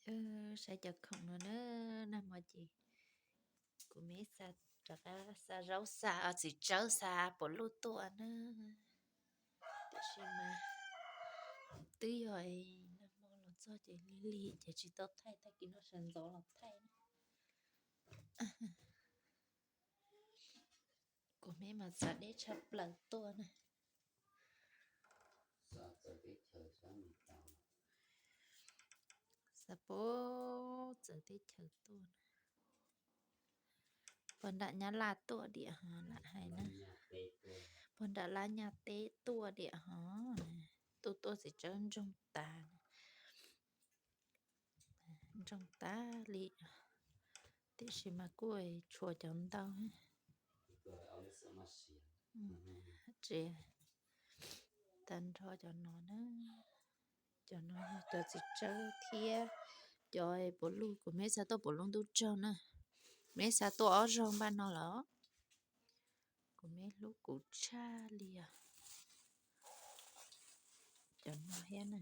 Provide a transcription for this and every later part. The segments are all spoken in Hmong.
Saib cov khoom no na, nag hmo ces kuv me xa, rov qab xa zaub xa txiv tsawb xa puav luj tuaj na. Tiam sis mas twb yog nag hmo los txog ces lig lig ces tsis tau thaij, tag kis no sawv ntxov los thaij na. Kuv me mas txav deb tshaj plaws tuaj na. Xa puag txawv teb chaws tuaj na. Puag nram Nyab Laj tuaj diam ho lam hais na. Puag nram Lab Nyaj teb tuaj diam ho. Tuaj tuaj txiv tsawb ntsoog tas, ntsoog tas li. Tiam sis mas kuj tshuav cov ntau. Tsis, tag nrho cov no na, cov no yog cov txiv tsawb thiab cov puav luj, kuv me xa tuaj puav luj ntuj tsaug na. Me xa tuaj ob zaug npaj no lawm. Kuv me hlub kuv tshaj li os. Cov no thiab na,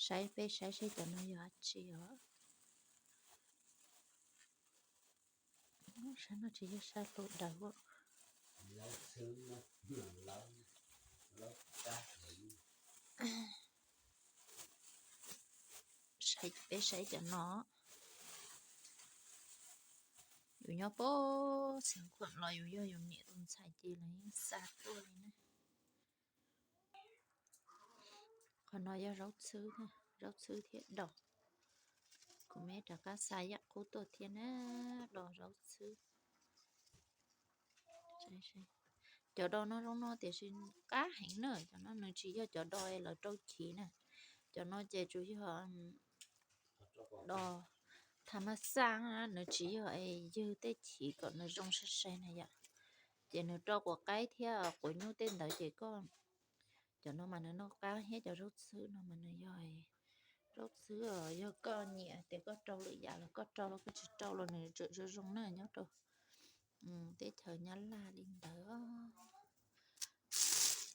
saib peb saib seb cov no yog dab tsi os. Sab no tsis yog sab hluav daws. Peb saib cov no. Yus nyob puag Xeev Khuam los yus yog yus niam tus ntxhais ces lawv yeej xa tuaj li na. Qhov no yog zaub txhwb, zaub txhwb thiab dos. Kuv me rov qab xa yam qub tuaj thiab na, dos zaub txhwb. Cov dos no zoo no tiam sis qab heev na, cov no nws tsis yog cov dos lawv rau chiv na. Cov no ces tsuas yog dos tham mas xaj, nws tsis yog es ywg tej chiv kom nws zoo sai sai na yom. Ces nws rau quav qaib thiab quav nyuj tej ntawd ces koj, cov no mas nws noj qab thiab. Cov zaub txhwb no mas nws yog zaub txhwb, yog koj nyiam tias koj rau lwm yam los koj rau, los koj tsis rau los nws tseem zoo zoo na nyob rau teb chaws Nyab Laj li ntawd.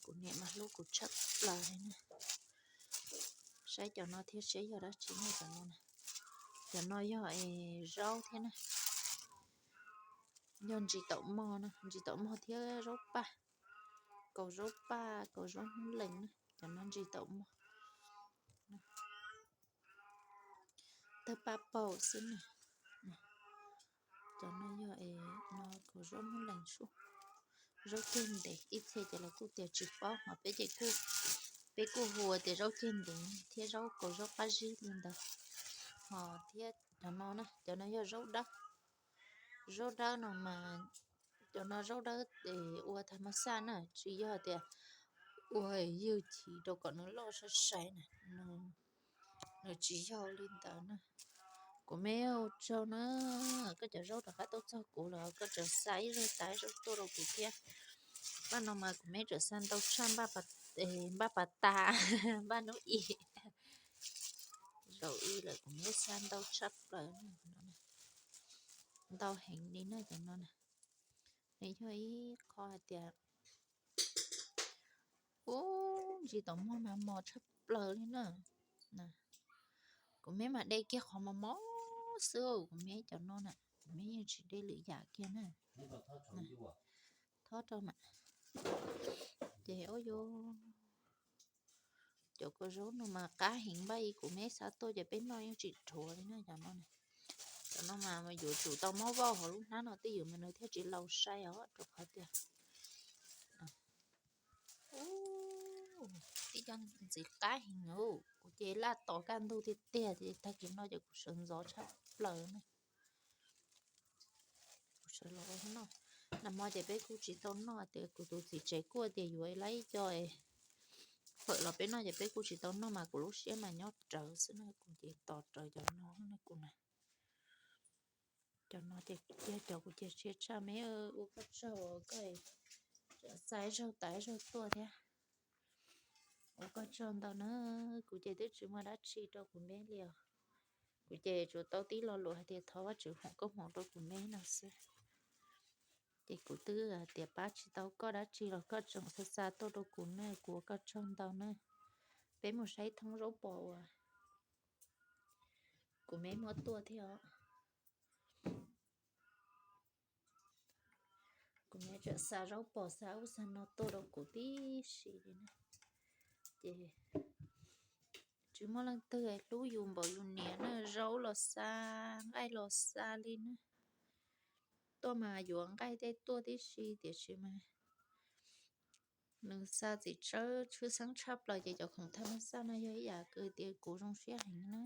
Kuv niam mas hlub kuv tshaj plaws li na. Saib cov no thiab seb yog dab tsi na cov no na. Cov no yog es zaub thiab na. Yog ntsis taum mog na, ntsis taum mog thiab zaub paj. Kaus zaub paj, kaus zaub hmoob lees na, cov no ntsis taum mog. Tawg paj paum xwb na. Cov no yog no kaus zaub hmoob lees sub, zaub ceg ntev, ib txhia ces lawv kuj tias tsis paub mas peb ces, peb kuj hu tias zaub ceg ntev thiab zaub kaus zaub qab zib li ntawd. Ho thiab cov no na, cov no yog zaub dawb. Zaub dawb no mas, cov no zaub dawb es ua tham mas xaj na, tsis yog tias ua ywg chiv rau kom nws loj sai sai na, nws tsis yog li ntawd na. Kuv me ua tsaug na, koj cov zaub rov qab tuaj txog kuv los koj tseem xa ib zaug tas ib zaug tuaj rau kuv thiab. Npaj no mas kuv me tseem xa ntau tshaj npaj pas tas, npaj hnub i, zaum i lawm kuv me xa ntau tshaj plaws, ntau heev li na cov no na. Nws yog ib qho hais tias ub, ntsis taum mog mas mos tshaj plaws li na. Kuv me mas de kiag qhov mos mos xwb, kuv me cov no na, kuv me yeej tsis de lwm yam kiag na. Thob rau mas, ces ua yuav, cov kaus zaub no mas qab heev, npaj i kuv me xa tuaj ces peb noj yeej tsis dhuav li na cov no. Cov no mas yuav tsum tau muab vau hauv lub hnab no twj ywm mas nws thiaj tsis laus sai os, rau qhov tias tib co ntxiv qab heev. Kuv ces laj tos kaj ntug tiag tiag ces tag kis no ces kuv sawv ntxov tshaj plaws na. Kuv sawv los noj. Nag hmo ces peb kuj tsis tau noj, tias kuv tus txiv tsev kuj tias yuav ib lab ib co fawm los peb noj ces peb kuj tsis tau noj mas kuv lub siab mas nyob rawv xwb na, kuv ces tos rawv cov no na kuv na. Cov no ces yog cov kuv cia siab tshaj. Me ua koj tsaug, koj xa ib zaug tas ib zaug tuaj thiab. Ua koj tsaug ntau na, kuv ces twb tsis muaj dab tsi rau kuv me li os. Kuv ces tsuas tau tib lo lus hais tias thov Vajtswv foom koob hmoov rau kuv me no xwb. Ces kuv twb tias pab tsis tau koj dab tsi los koj tseem xa xa tuaj rau kuv na, kuv ua koj tsaug ntau na. Peb mus saib thoob zaub pos uas Kuv me muab tuaj thiab os. Kuv me tseem xa zaub pos xa ub xa no tuaj rau kuv tib si li na. Ces tsis muaj leej twg hlub yus npaum yus niam na, zaub los xa, nqaij los xa li na. Tuaj mas yuav nqaij tej tuaj tib si tiam sis mas nws xa txiv tsawb tshwj xeeb tshaj plaws ces cov khoom thaj mab xaj no yog ib yam kws tias kuv zoo siab heev na.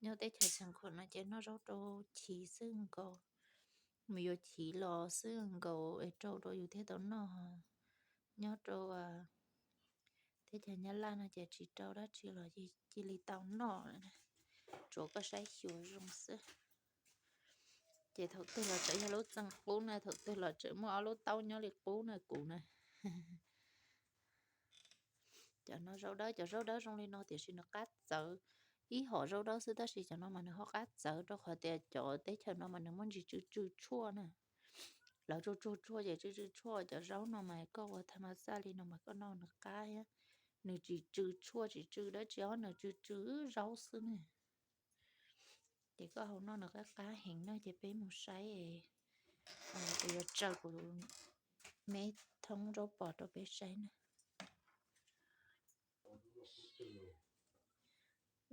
Nyob teb chaws Xeev Khuam no ces noj zaub rau chiv xwb nkaus, mus yuav chiv los xwb nkaus es rau rau yus thiaj tau noj. Nyob rau teb chaws Nyab Laj no ces tsis rau dab tsi los cia li tau noj lawm na, tsuav koj saib xyuas zoo xwb. Ces thaum twg los tseem yog lub txee qub na, thaum twg los tseem muaj ob lub taub nyob li qub na kuv na. Cov no zaub dawb, cov zaub dawb zoo li no tiam sis nws qab txawv, ib hom zaub dawb xwb tab sis cov no mas nws ho qab txawv rau qhov tias cov teb chaws no mas nws muaj ntsis tsw tsw tshuaj na. Lawv tsuag tsuag tshuaj ces tsw tsw tshuaj, cov zaub no mas koj ua thaj mab xaj li no mas koj noj nws qab thiab, nws tsis tsw tshuaj tsis tsw dab tsi os, nws tsw tsw zaub xwb na. Ces koj hau noj nws qab qab heev no ces peb mus saib, kuv yuav tsaws kuv me thoob zaub pos rau peb saib na.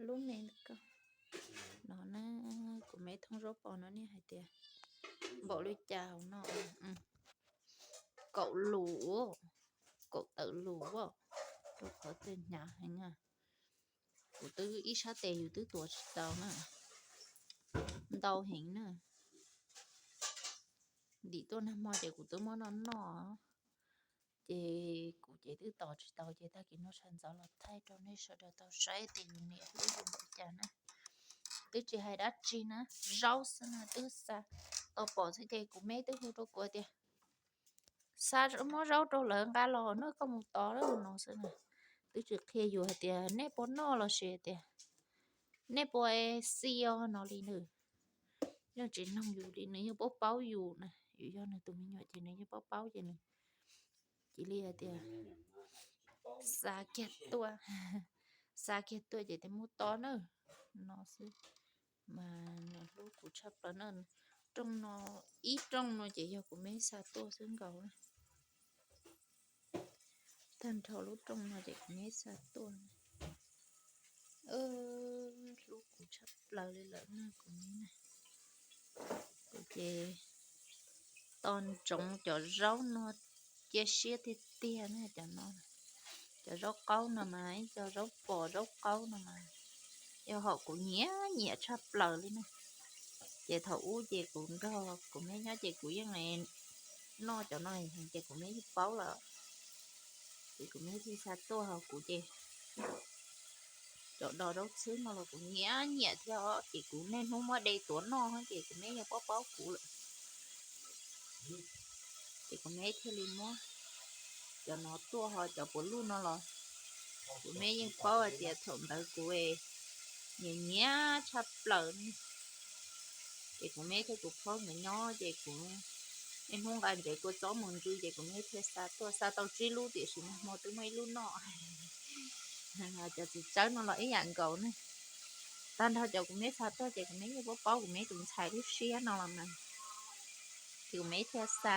Lub me no na, kuv me thoob zaub pos no nej hais tias npaum li cas hauv no, kaum lus, kaum tawm lus, rau qhov tias hnyav heev na. Kuv twb ib sab tes yus twb tuav tsis tau na, ntau heev na. Ntim tuaj nag hmo ces kuv twb muab noj noj, ces kuv ces twb tos tsis tau ces tag kis no sawv ntxov los thaij rau nej sawv daws tau saib tias yus niam hlub yus npaum cas na. Twb tsis hais dab tsi na, zaub xwb na twb xa tau pom xwb ces kuv me twb hu rau kuv tias xa muab zaub rau lawv nqa los na, koj mus tos lawm no xwb na. Twb tsis qhia yus hais tias nej puas noj los sis tias nej puas xi os no li na. Yeej tsis noog yus li, nws yeej paub paub yus na, yus yog nws tus me nyuam ces nws yeej paub paub ces nws cia li hais tias xa kiag tuaj, xa kiag tuaj ces tias mus tos na no xwb. Mas nws hlub kuv tshaj plaws na. Rooj no, ib rooj no ces yog kuv me xa tuaj xwb nkaus na. Tag nrho lub rooj no ces kuv me xa tuaj. Hlub kuv tshaj plaws li lawm na kuv me na. Kuv ces tos ntsoov cov zaub no cia siab tiag tiag na cov no. Cov zaub qaub no mas ib co zaub pos zaub qaub no mas yog hom kuv nyiam nyiam tshaj plaws li na. Ces thaum ub ces kuv nrog kuv me nyob ces kuv yeej noj cov no heev ces kuv me yeej paub lawm. Ces kuv me thiaj xa tuaj hos kuv ces cov dos zaub txhwb no los kuv nyiam nyiam thiab os, ces kuv niaj hnub muab de tuav noj ces kuv me yeej paub paub kuv lawm. Ces kuv me thiaj li muab cov no tuaj hos cov puav luj no los kuv me yeej paub hais tias thaum ntawd kuv nyiam nyiam tshaj plaws. Ces kuv me thiab kuv phob nkawd nyob ces kuv niaj hnub nqa ntsev kua txob mus ntsw ces kuv me thiaj xa tuaj, xa tau tsib lub tiam sis nag hmo twb muaj ib lub noj. Cov txiv tsawb no los ib yam nkaus ne. Tag nrho cov kuv me xa tuaj ces kuv me yeej paub paub kuv me tus ntxhais lub siab no los mas, ces kuv me thiaj xa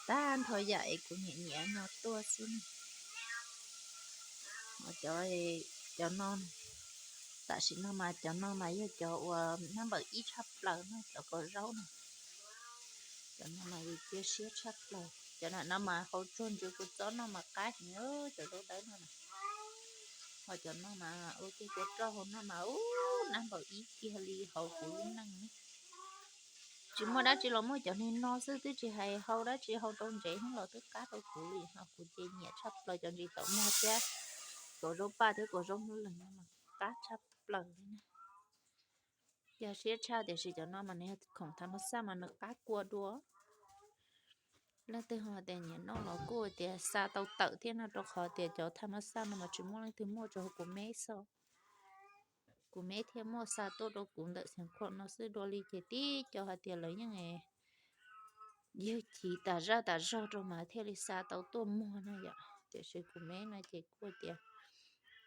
tag nrho yam es kuv nyiam nyiam no tuaj xwb ne. Cov, cov no, tam sim no mas cov no mas yog cov uas nab npawm ib tshaj plaws no, cov kaus zaub no. Cov no mas yus cia siab tshaj plaws, cov no mas hau tsuag ntsw kua txob noj mas qab heev, cov zaub dawb no. Hos cov no mas ua tej kua roj hau noj mas ub nab npawm ib kiag li hauv kuv lub neej. Tsis muaj dab tsi los muaj cov niag no xwb, twb tsis hais hau dab tsi, hau rau ntsev hnub los twb qab rau kuv li. Hos kuv ces nyiam tshaj plaws cov ntsis taum muag thiab kaus zaub paj thiab kaus zaub hnub leeg no mas qab tshaj plaws li na. Yog siab tshaj tiam sis cov no mas nws yog khoom thav mab xaj mas nws qab kua dua. Leej twg ho tias nyiam noj los kuj tias xa tau tawm thiab no, rau qhov tias cov thav mab xaj no mas tsis muaj leej twg muaj tsuas kuv me xwb. Kuv me thiaj muaj xa tuaj rau kuv ntawm Xeev Khuam no xwb, dua li ces tib co hais tias lawv yeej yawg chiv tas zaj tas zog rau mas thiaj li xa tau tuaj muag na yom. Tiam sis kuv me no ces kuj tias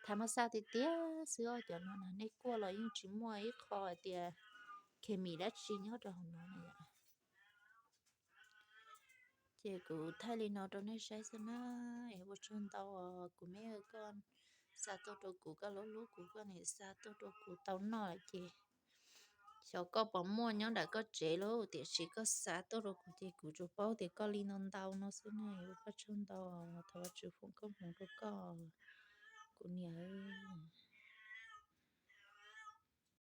Thaum mas xa tiag tiag xwb os, cov no na nej kuaj los yeej tsis muaj ib qho hais tias khes mis dab tsi nyob rau hauv no na yom. Ces kuv thaij li no rau nej saib xwb na. Es ua tsaug ntau, kuv me koj xa tuaj rau kuv, koj hlub hlub kuv, koj niam xa tuaj rau kuv tau noj lawm ces xyov koj puas muaj nyob nram koj tsev lauj, tiam sis koj xa tuaj rau kuv ces kuv tsuas paub tias koj li no ntau no xwb ne. Ua koj tsaug ntau, thov Vajtswv foom koob hmoov rau koj, kuv niam.